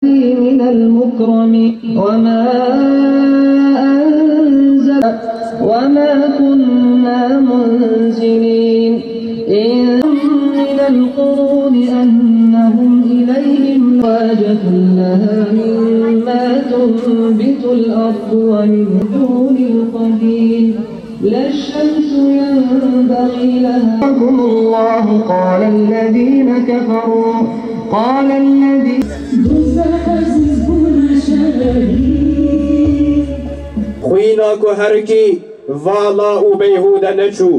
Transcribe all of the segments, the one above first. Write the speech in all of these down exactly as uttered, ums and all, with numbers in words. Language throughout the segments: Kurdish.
من المكرم وما أنزل وما كنا منزلين إن من القرون أنهم إليهم حاجة لها مما تنبت الأرض ومن الطين القديم لا الشمس ينبغي لها. الله قال الذين كفروا قال الذين Xwîna ku herikî vala û beyhûde neçû,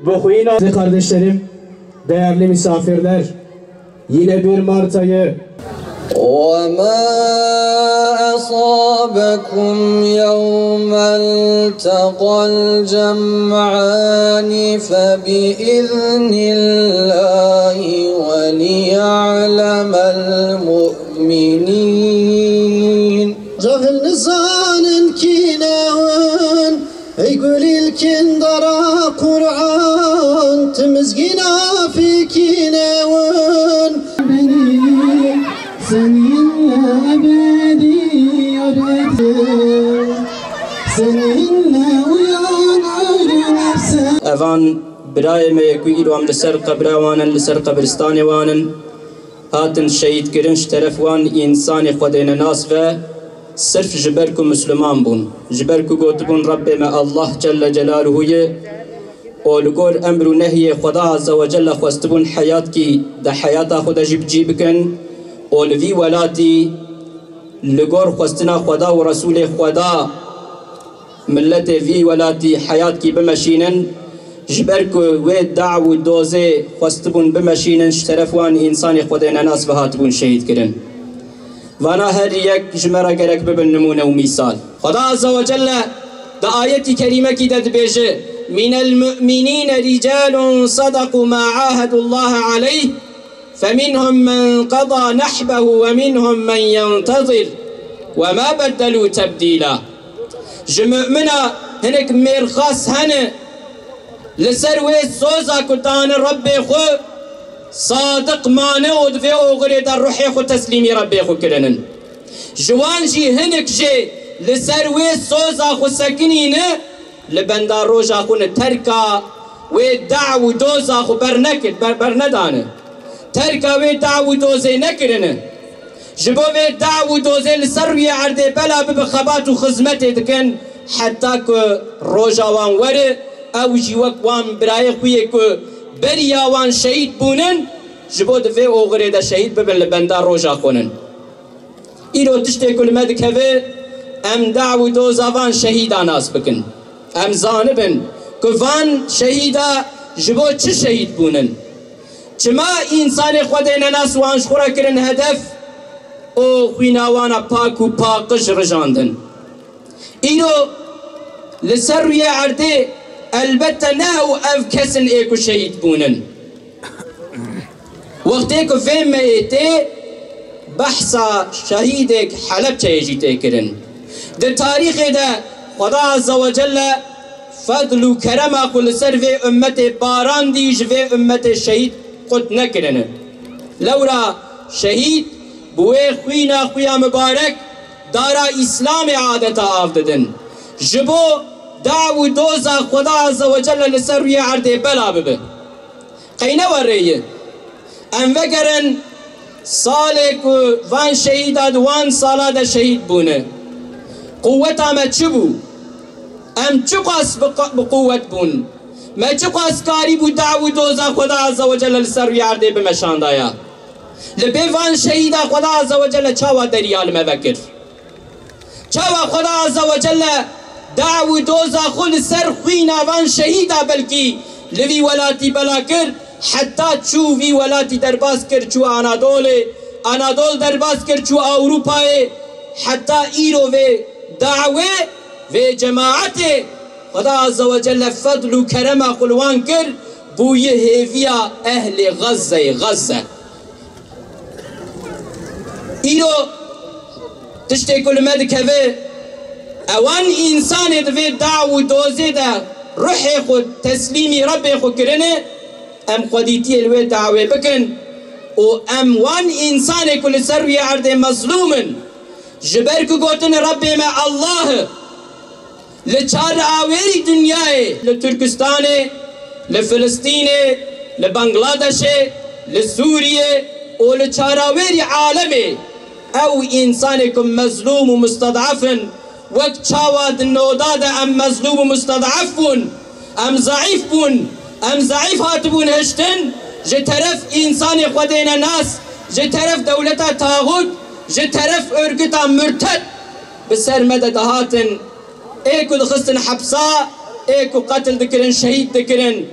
bi xwîna. Değerli kardeşlerim, değerli misafirler, yine bir Mart'ayı وما أصابكم يوم التقى الجمعان فبإذن الله وليعلم المؤمنين. Cahil nizanin kî ne win, ey gulîlkên dara Qur'an, ti mizgîna fêkî ne win. Seninle ebedi yarattı, seninle uyanır nefse. Evan birayê me yê ku îro em li ser qebra wan in, li ser qebristanê wan in, hatin şehîdkirin ji teref wan însanê Xwedê nenas ve, sirf ji ber ku Misliman bûn, ji ber ku gotibûn Rebbê me Allah Celle Celaluhu ye, û li gor emr û nehyê Xweda Azze ve Celle xwestibûn heyatkî di heyata xwe de jî bi cî bikin û li vî welatî li gor xwestina Xweda û Resûlê Xweda miletê vî welatî heyatkî bimeşînin, ji ber ku wê daw û dozê xwestibûn bimeşînin, ji teref wan însanê Xwedê nenas ve hatibûn şehîd kirin. Vana her yek ji me re gerek bibin nimûne û mîsal. Xweda Azze ve Celle di ayetî kerîmekî de dibêje, "Minel mu'minîne ricalun sadaqu ma ahadullaha aleyh, feminhum men qada nahbehu ve minhum men yentezir ve ma beddelû tebdîla." Ji mumina hinek mêrxas hene, li ser wê soza ku dane Rebbê xwe sadiq mane û di vê oxirê de ruhê xwe teslîmî Rebbê xwe kirinin. Ji wan jî hinek jê li ser wê soza xwe sekinîne, li benda roja xwe ne terka wê daw û doza xwe bernekir, ber-, bernedane. Terka wê daw û dozê nekirine. Ji bo vê daw û dozê li ser rûyê erdê bela bibe xebat û xizmetê dikin, heta ku roja wan were, ew jî wek wan birayê xwe yê ku beriya wan şehîd bûnin, ji bo di vê oxirê de şehîd bibin li benda roja xwe nin. Îro tiştê ku li me dikeve, em daw û doza van şehîda nas bikin. Em zanibin ku van şehîda ji bo çi şehîd bûnin. Çima însanê Xwedê nenas wan ji xwe re kirin hedef û xwîna wana pak û paqij rijandin? Îro li ser rûyê erdê elbette ne ew ev kes in ê ku şehîd bûnin. Wextê ku vê meyê tê, behsa şehîdek Helebçeyê jî tê kirin. Di tarîxê de Xweda Azze ve Celle fedl û kerema xwe li ser vê ummetê barandî, ji vê ummetê şehîd qut nekirine. Lewra şehîd bi wê xwîna xwe ya mibarek dara Îslamê adeta av didin. Ji bo daw û doza Xweda Azze ve Celle li ser rûyê erdê bela bibe. Qey ne werê ye? Em vegerin salê ku van şehîda di wan sala de şehîd bûne. Quweta me çi bû? Em çiqas bi q-, bi quwet bûn? Me çiqas karîbû daw û doza Xweda Azze ve Celle li ser rûyê erdê bimeşandaya? Li bê van şehîda Xweda Azze ve Celle çawa deriya li me vekir? Çawa Xweda Azze ve Celle daw û doza xwe li ser xwîna van şehîda belkî li vî welatî bela kir, heta çû vî welatî derbas kir, çû Anadolê, Anadol derbas kir, çû Ewropayê, heta îro vê dawê, vê cemaetê Xweda Azze ve Celle fedl û kerema xwe li wan kir, bûye hêviya ehlê Xezzeyê, Xezze. Îro tiştê ku li me dikeve, ewan însanê di vê daw û dozê de ruhê xwe teslîmî Rebbê xwe kirine, em xwedîtiyê li wê dawê bikin. Û em wan însanê ku li ser rûyê erdê mezlûm in, ji ber ku gotin Rebbê me Allah e, li çar awêrî dinyayê, li Tirkistanê, li Filistînê, li Bangladeşê, li Sûriyê û li çar awêrî alemê, ew însanê ku mezlûm û musted'ef in, wek çawa di noda de em mezlûm û musted'ef bûn, em zeîf bûn, em zeîf hatibûn hiştin, ji teref însanê Xwedê nenas, ji teref dewleta taxût, ji teref örgüta murted bi ser me de dihatin, ê ku dixistin hepsa, ê ku qetil dikirin, şehîd dikirin,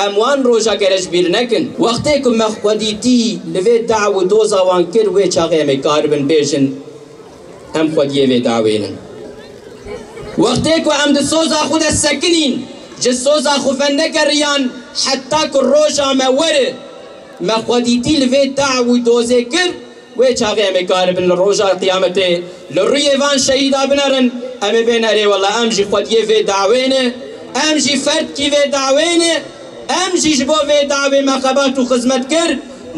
em wan roja gere ji bîr nekin. Wextê ku me xwedîtî li vê daw û doza wan kir, wê çaxê em ê karibin bêjin, em xwediyê vê dawê ne. Wextê ku em di soza xwe de sekinîn, ji soza xwe venegeriyan, heta ku roja me were, me xwedîtî li vê daw û dozê kir, wê çaxê em ê karibin li roja qiyametê li rûyê van şehîda binerin, em ê bêne erê wela em jî xwediyê vê dawê ne, em jî ferdkî vê dawê ne, em jî ji bo vê dawê me xebat û xizmet kir,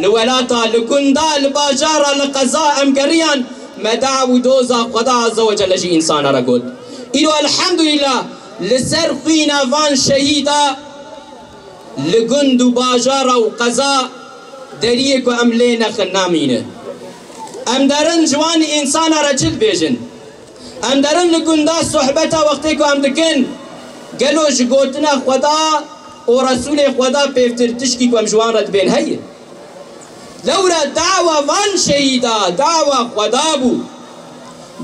li welata, li gunda, li bajara, li qeza em geriyan, me daw û doza Xweda Azze ve Celle ji însana re got. Îro elhamdulillah li ser xwîna van şehîda li gund û bajara û qeza deriyê ku em lê nexin namîne. Em derin ji wan însana re çi dibêjin? Em derin li gunda sohbeta wextê ku em dikin, gelo ji gotina Xweda û Resûlê Xweda pêvtir tişkî ku em ji wan re dibên heye? Lewra dawa van şehîda, dawa Xweda bû.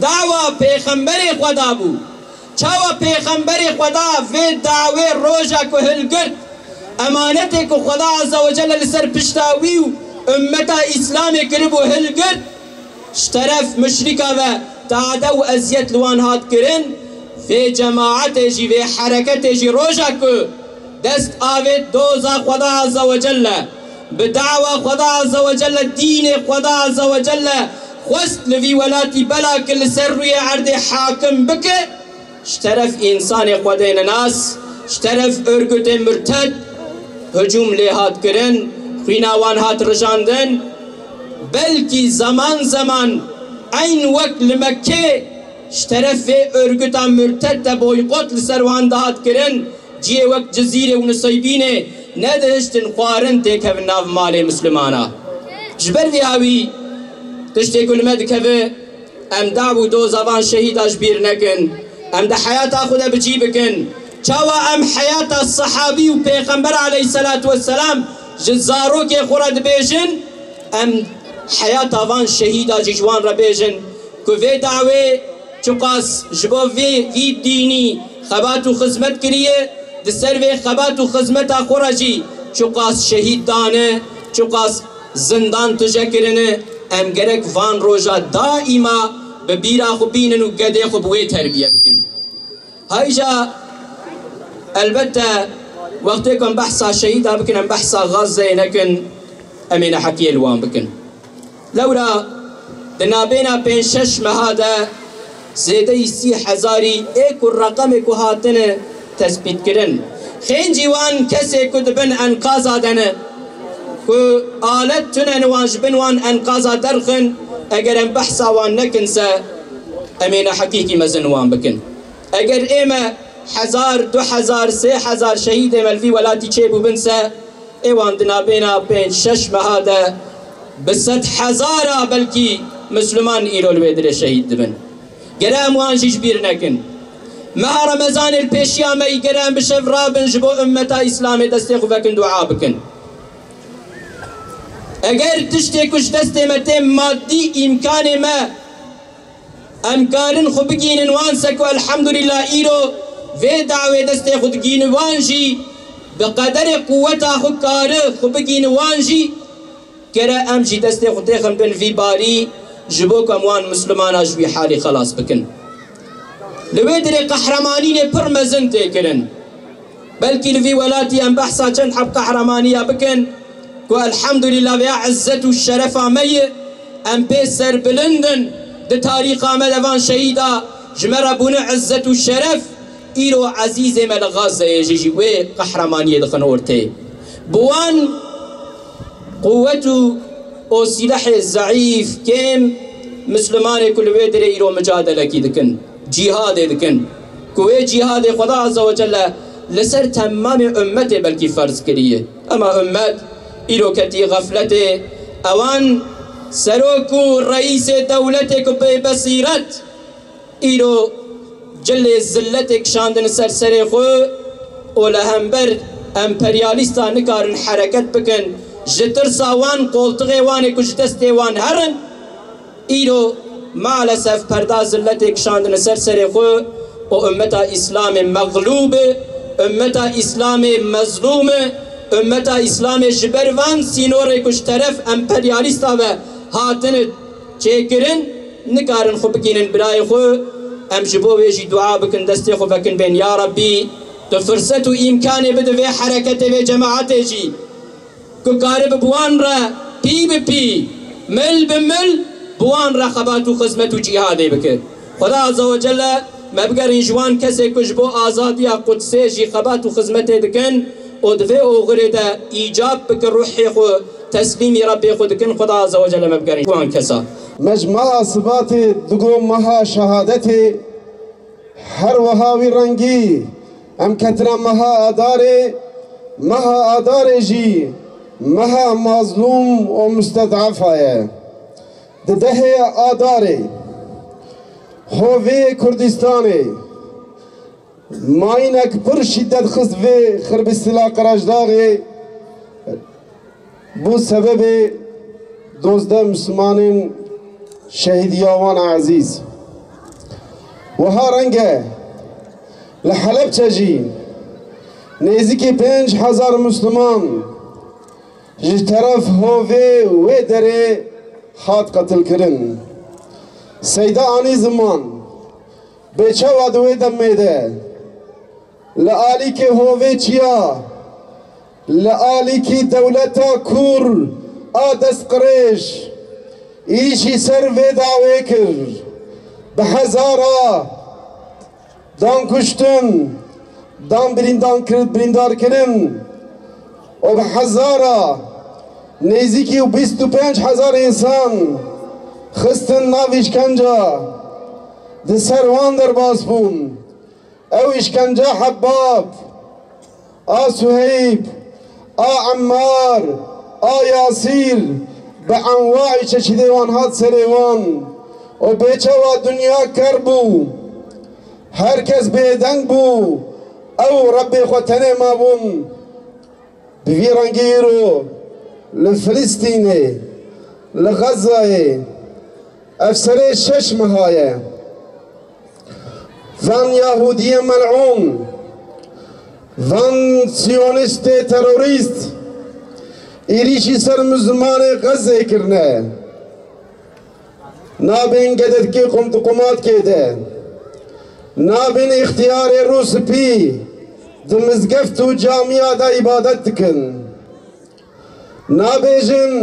Dawa Pêxemberê Xweda bû. Çawa Pêxemberê Xweda vê dawê roja ku hilgirt, emanetê ku Xweda Azze ve Celle li ser pişta wî û ummeta Îslamê kiribû hilgirt, ji teref muşrika ve tade û eziyet li wan hat kirin, vê cemaetê jî, vê hereketê jî roja ku dest avêt doza Xweda Azze ve Celle, bi dawa Xweda Azze ve Celle, dînê Xweda Azze ve Celle xwest li vî welatî bela ki li ser rûyê erdê hakim bike, ji teref însanê Xwedê nenas, ji teref örgütê murted hicûm lê hat kirin, xwîna wan hat rijandin. Belkî zeman zeman eyn wek li Mekkê ji teref vê örgüta murted de boykot li ser wan dihat kirin, cihê wek Cizîrê û Nuseybînê nedihiştin xwarin têkevin nav malê Mislimana. Ji ber vî hawî tiştê ku li me dikeve, em daw û doza van şehîda ji bîr nekin. Em di heyata xwe de bi cî bikin. Çawa em heyata sehabî û Pêxember aleyhisselatu vesselam ji zarokê xwe re dibêjin, em heyata van şehîda jî ji wan re bêjin ku vê dawê çiqas ji bo vê, vî dînî xebat û xizmet kiriye, di ser vê xebat û xizmeta xwe re jî çiqas şehîd dane, çiqas zindan tije kirine, em gerek van roja daîma bi bîra xwe bînin û gedê xwe bi wê terbiye bikin. Hayca, elbette, wextê ku em behsa şehîda bikin, em behsa Gazeyê nekin, em ê neheqiyê li wan bikin. Lewra di nabêna pênc şeş meha de zêdeyî sî hezarî ê ku reqemê ku hatine tespîtkirin, xêncî wan kesê ku di bin enqaza de ne, ku alet tune ne wan ji bin wan enqaza derxin, eger em behsa wan nekin se, em ê neheqîkî mezin wan bikin. Eger ê me hezar, du hezar, sê hezar şehîdê me li vî welatî çêbûbin se, ê wan di nabêna pênc şeş meha de bi sed hezara belkî Misliman îro li wê dirê şehîd dibin. Gere em wan jî ji bîr nekin. Meha Remezanê li pêşiya me yî, gere em bi şev rabin ji bo ummeta Îslamê destê xwe vekin dua bikin. Eger tiştê ku ji destê me tê madî îmkanê me, em karin xwe bigînin wan se ku elhamdulillah îro vê dawê destê xwe digînin wan jî, bi qederê quweta xwe kari xwe bigînin wan jî, gere em jî destê xwe têxin bin vî barî, ji bo ku em wan Mislimana ji wî halî xelas bikin. Li wê dirê qehremanînê pir mezin tê kirin. Belkî li vî welatî em behsa çend heb qehremaniya bikin ku elhamdulillah vêya izzet û şerefa me ye, em pê serbilind in, di tarîxa me de van şehîda ji me re bûne izzet û şeref, îro ezîzê me li Gazeyê jî jî wê qehremaniyê dixin ortê. Bi wan quwet û û sîlehê zeîf, kêm, Mislimanê ku li wê derê îro micadelekî dikin, cîhadê dikin, ku wê cîhadê Xweda Azze ve Celle li ser temamê ummetê belkî ferz kiriye. Ema ummet îro ketî xefletê, ewan serok û reîsê dewletê ku bê besîret, îro cilê zilletê kişandin ser serê xwe û li hember emperyalîsta nikarin hereket bikin, ji tirsa wan qoltixê wan ê ku ji destê wan herin, îro maalesef perda zilletê kişandin ser serê xwe û ummeta Îslamê mexlûb e, ummeta Îslamê mezlûm e, ummeta Îslamê ji ber van sînorê ku ji teref emperyalîsta ve hatine çêkirin, nikarin xwe bigînin birayê xwe. Em ji bo wê jî dua bikin, destê xwe vekin bên, ya Rabbî, tu firset û îmkanê bide vê hereketê, vê cemaetê jî, ku karibe bi wan re pî bi pî, mil bi mil, bi wan re xebat û xizmet û cîhadê bike. Xweda Azze ve Celle me bigerin ji wan kesê ku ji bo azadiya Qudsê jî xebat û xizmetê dikin û di vê oxirê de îcab bike ruhê xwe teslîmî Rebbê xwe dikin, Xweda Azze ve Celle me bigerin ji wan kesa. Me ji meha Sibatê digo meha şehadetê, her wiha wî rengî em ketine meha Adarê, meha Adarê jî meha mazlûm û musted'efa ye. Di dehê Adarê, hovê Kurdistanê, mayînek pir şîdet xist vê xirbîstila Qerejdaxê, bû sebebê dozdeh Mislimanên şehîdiya wan ezîz. Wiha reng e, li Helebçe jî nêzîkî pênc hezar Misliman ji teref hovê wê derê hat qetilkirin. Seyda anî ziman, bê çawa di wê demê de li alîkê hovê çiya, li alîkî dewleta kûr a destqirêj, êrîşî ser vê dawê kir. Bi hezara dan kuştin, dan birîndan kir-, birîndar kirin û bi hezara nêzîkî bîst û pênc hezar însan xistin nav îşkenca, di ser wan derbas bûn. Ew îşkenca Hebbab, a Suheyb, a Emmar, a Yasîr, bi enwaî çeşîdê wan hat serê wan û bêçawa dinya ker bû. Her kes bêdeng bû, ew Rebbê xwe tenê mabûn. Bi vî rengî îro li Filistînê, li Xezayê, ev serê şeş meha ye. Van Yahudiyê mel'ûn, van Siyonistê terorîst êrîşî ser Mizlimanê Xezê kirine. Nabên gedekê qum-, di qumatkê de, nabên îxtiyarê rûspî di mizgeft û camiya de îbadet dikin. Nabêjin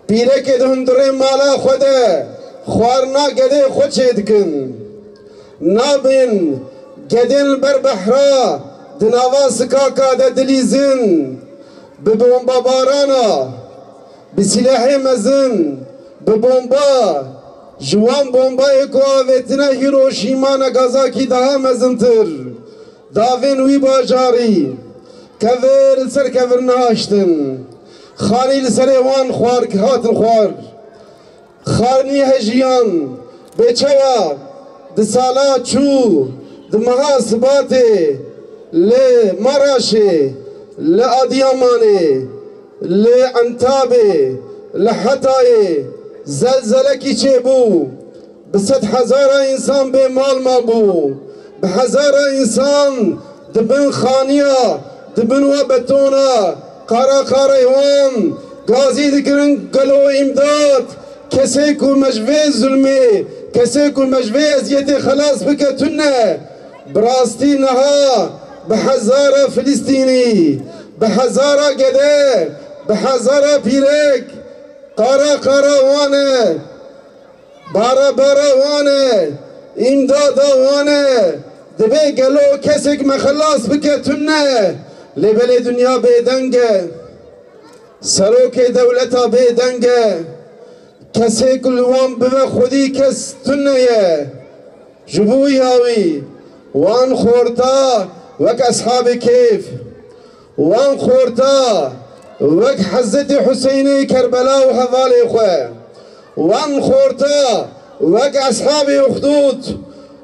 pîrekê di hundirê mala xwe de xwarina gedê xwe çêdikin. Nabên gedên li ber behra di nava sikaka de dilîzin. Bi bombabarana, bi silahê mezin, bi bomba, ji wan bombayê ku avêtine Hiroşîma Nagasakî daha mezintir. Davên wî bajarî kevir li ser kevir nehaştin. Xanî li serê wan xwar, hatin xwar. Xanî hejiyan bêçawa di sala çû, di meha Sibatê li Maraşê, li Adiyamanê, li Entabê, li Hetayê zelzelekî çêbû. Bi sed hezara însan bê mal mabû. Bi hezara însan di bin xaniya, di bin we betona, qara qarê wan gazî dikirin, gelo îmdat, kesê ku me ji vê zulmê, kesê ku me ji vê eziyetê xelas bike tune. Bi rastî niha bi hezara Filistînî, bi hezara gede, bi hezara pîrek, qara qara wan e. Bara bara wan e, îmdada wan e. Divê gelo kesek me xelas bike tune. Lê belê dinya bêdeng e. Serokê dewleta bêdeng e, kesê ku li wan bibe xwedî kes tune ye. Ji bo ya wî wan xorta wek Eshabê Kêf, wan xorta wek Hezretî Huseynê Kerbela û hevalê xwe, wan xorta wek Eshabê Uxdûd,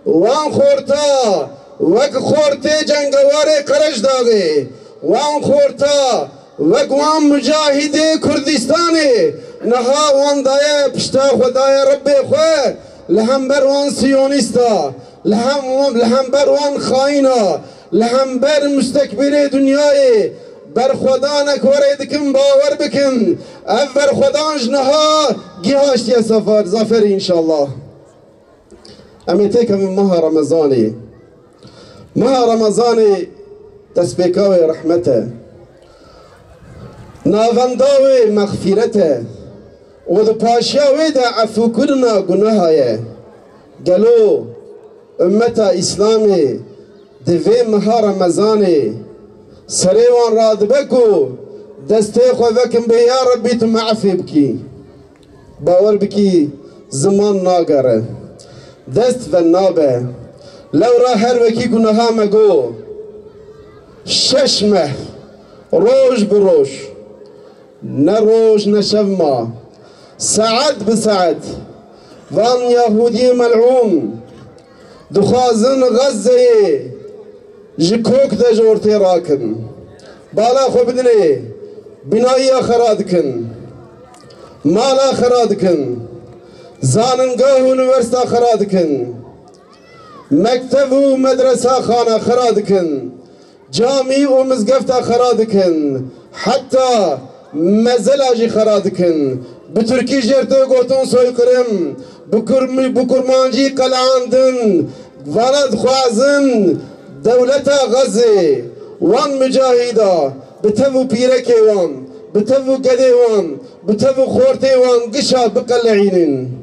wan xorta wek xortê cengewarê Qereşdaxê, wan xorta wek wan mucahidê Kurdistanê niha wan daye pişta xwe daye Rebbê xwe li hember wan siyonîsta, li hem, li hember wan xayîna, li hember mustekbîrê dinyayê berxwedanek werê dikin, bawer bikin. Ev berxwedan ji niha gihaştiye sefer, zaferî înşallah. Em ê têkevin meha Remezanê. Meha Remezanê destpêka wê rehmet e. Navenda wê mexfîret e û di paşiya wê de efûkirina guneha ye. Gelo ummeta Îslamê di vê meha Remezanê serê wan radibe ku destê xwe vekin bê ya Rebbî tu me efê bikî? Bawer bikî ziman nagere, dest venabe. Lewra her wekî ku niha me got, şeş meh, roj bi roj, ne roj ne şev ma, saet bi saet, van Yahûdiyê melûn dixwazin Xezzeyê ji kok de ji ortê rakin. Bala xwe bidinê, bînayiya xera dikin, mala xera dikin, zanîngah û unîversîta xera dikin, mektev û medresa xana xera dikin, camî û mizgefta xera dikin, heta mezela jî xera dikin. Bi tirkî jêr tê gotin soykırım, bi kurm-, bi kurmancî qeleandin. Vana dixwazin dewleta Xezê, wan mucahîda, bi tev û pîrekê wan, bi tev û gedê wan, bi tev û xortê wan gişa biqeleînin.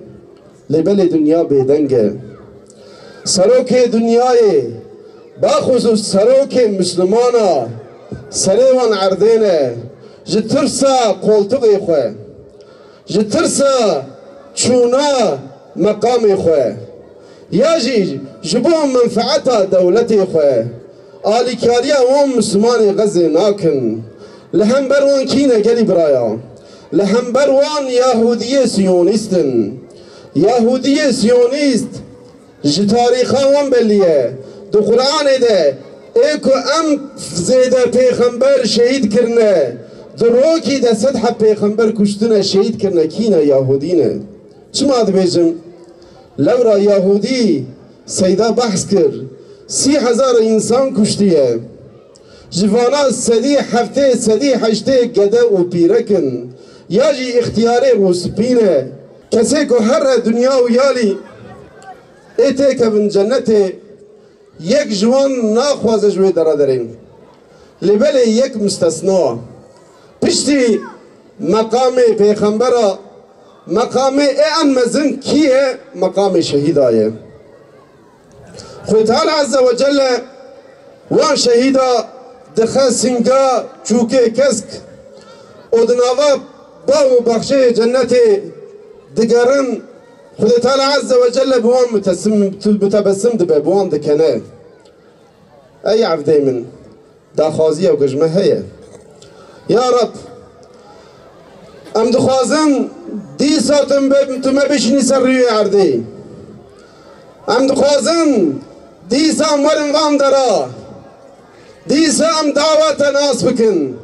Lê belê dinya bêdeng e. Serokê dinyayê, baxusûs serokê Mislimana, serê wan erdê ne, ji tirsa qoltuxê xwe, ji tirsa çûna meqamê xwe, ya jî ji bo menfeeta dewletê xwe, alîkariya wan Mislimanê Xezê nakin. Li hember wan kî ne gelî biraya? Li hember wan Yahûdiyê Siyonîst in. Yahûdiyê Siyonîst ji tarîxa wan belî ye. Di Quranê de ê ku em zêde pêxember şehîd kirine, di rokî de sed heb pêxember kuştine, şehîd kirine, kî ne? Yahûdî ne. Çima dibêjim? Lewra Yahûdî Seyda behs kir, sî hezar însan kuştiye. Ji vana sedî heftê, sedî heştê gede û pîrek in, ya jî îxtiyarê rûspî ne. Kesê ku here dinya û yalî ê têkevin cenetê, yek ji wan naxwaze ji wê dera derên. Lê belê yek mistesna. Piştî meqamê pêxembera, meqamê ê en mezin kî ye? Meqamê şehîda ye. Xwê Teala Azze ve Celle wan şehîda dixe singa çûkê kesk û di nava bav û baxçeyê cennetê digerin. Xwedê Teala Azze ve Celle bi wan mutesim-, mutebesim dibe, bi wan dikene. Ey evdê min, daxwaziya ku ji me heye. Ya Reb, em dixwazin dîsa tu me, tu me bişînî ser rûyê erdê. Em dixwazin dîsa em werin van dera. Dîsa em dawa te nas bikin.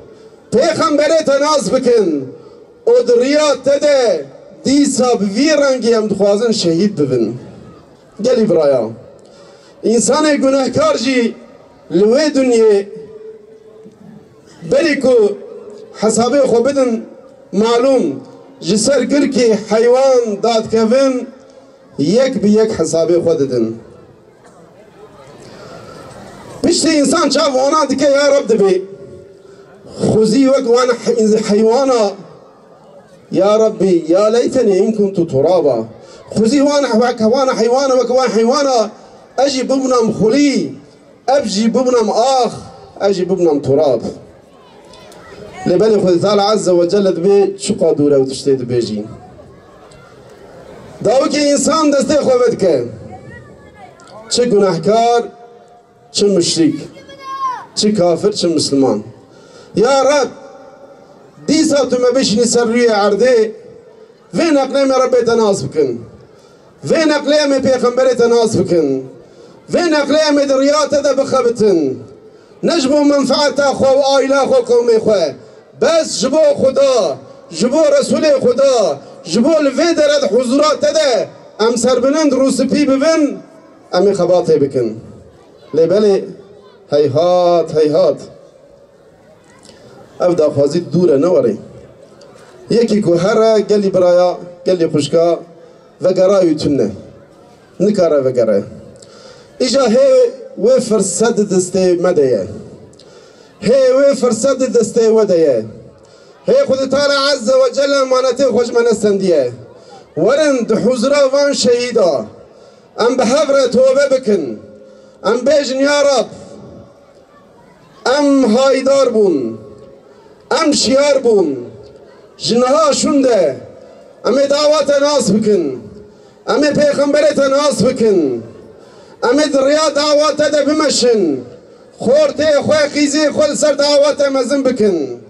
Pêxemberê te nas bikin. Û di riya te de dîsa bi vî rengî em dixwazin şehîd bibin. Gelî biraya, însanê gunehkar jî li wê dinyê berî ku hesabê xwe bidin, malûm ji ser girkê heywan dadikevin, yek bi yek hesabê xwe didin. Piştî însan çav wana dike, ya Reb dibê, xwezî wek wan he-, heywana, ya Rebbî, ya leytenî in kuntu turaba. Xwezî wan wek wan heywana, wek wan heywana, ez jî bibûnam xulî, ev jî bibûnam ax, ez jî bibûnam turab. Lê belê Xwedê Teala Azze ve Celle dibê çiqa dûr ew tiştê dibêjî. Dawikê însan destê xwe vedike. Çi gunehkar, çi muşrîk, çi kafir, çi misliman. Ya Reb, dîsa tu me bişînî ser rûyê erdê, vê neqlê me Rebbê te nas bikin. Vê neqlê em ê pêxemberê te nas bikin. Vê neqlê em ê di riya te de bixebitin. Ne ji bo menfeeta xwe û aîla xwe, qewmê xwe. Bes ji bo Xuda, ji bo Resûlê Xuda, ji bo li vê dere di huzura te de em serbinin, rûspî bibin, em ê xebatê bikin. Lê belê, heyhat, heyhat. Ev daxwazî dûr e, ne werê. Yekî ku here gelî biraya, gelî xwişka, vegera û tune. Nikare vegere. Îja hê wê firset di destê me de ye. Hê wê firset di destê we de ye. Hê Xwedê Teala Azze ve Celle emanetê xwe ji me nestendiye. Werin di huzura van şehîda em bi hev re tobe bikin. Em bêjin, ya Rab, em haydar bûn, em şiyar bûn. Ji niha şûnde em ê dawa te nas bikin. Em ê pêxemberê te nas bikin. Em ê di riya dawa te de bimeşin. Xortê xwe, qîzê xwe li ser dawa te mezin bikin.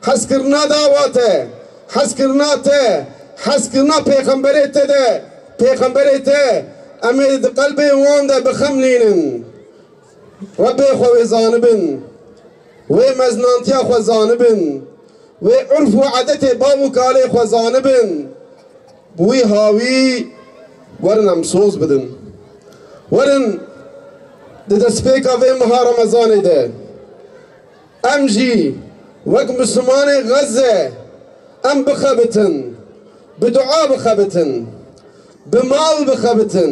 Hezkirina dawa te, hezkirina te, hezkirina pêxemberê te de, pêxemberê te, em ê di qelbê wan de bixemlînin. Rebbê xwe wê zanibin, wê mezinantiya xwe zanibin, wê urf û edetê bav û kalê xwe zanibin, bi wî hawî werin em soz bidin. Werin di destpêka vê meha Remezanê de em jî wek Mislimanê Xezze em bixebitin, bi dua bixebitin, bi mal bixebitin,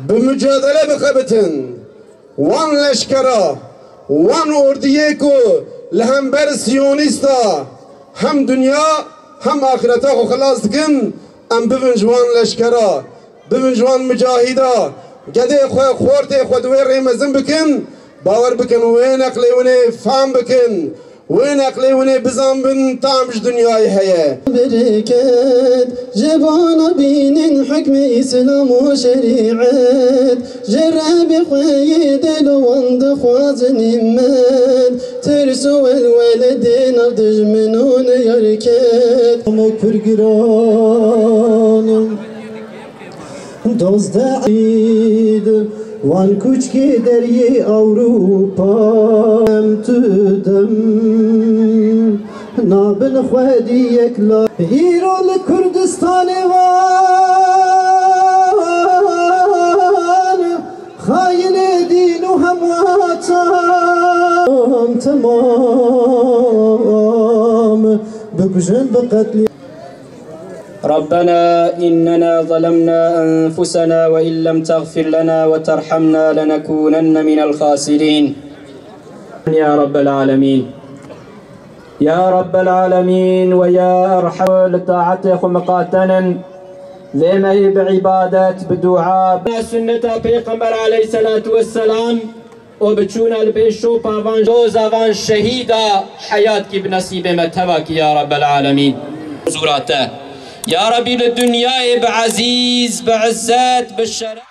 bi mucadele bixebitin. Wan leşkera, wan ordiyê ku li hember siyonîsta hem dinya hem axireta xwe xilas dikin, em bibin ji wan leşkera. Bibin ji wan mucahîda, gedê xwe, xortê xwe di wê rê mezin bikin, bawer bikin wê neqlê winê fam bikin, wê neqlê winê bizanbin tam ji dinyayê heye. Bereket, ji bona bînin hukmê Îslam û şerîet, ji Rebê xwe yê delo wan dixwazin himmet, tirs û welwele dê nav dijminon yar ket. Me kur giran. Dozdeh îd wan kuçkê deriyê Ewropa em tu dem nabin xwedî yek la. Îro li Kurdistanê wan xayinê dîn û hemwatan temam bikujin, biqetlî. ربنا إننا ظلمنا أنفسنا وإن لم تغفر لنا وترحمنا لنكونن من الخاسرين. يا رب العالمين. يا رب العالمين ويا أرحم. Li taetê xwe miqate nin. Vê mehê bi îbadet, bi dua, bi sunneta Pêxember aleyhisselatu vesselam. û bi çûna li pêş şopa van doza van şehîda heyatkî bi nesîbê me tevakî ya Rabbel Alemîn. Huzûra te. Ya Rabbî li dinyayê bi ezîz, bi izzet, bi şeref.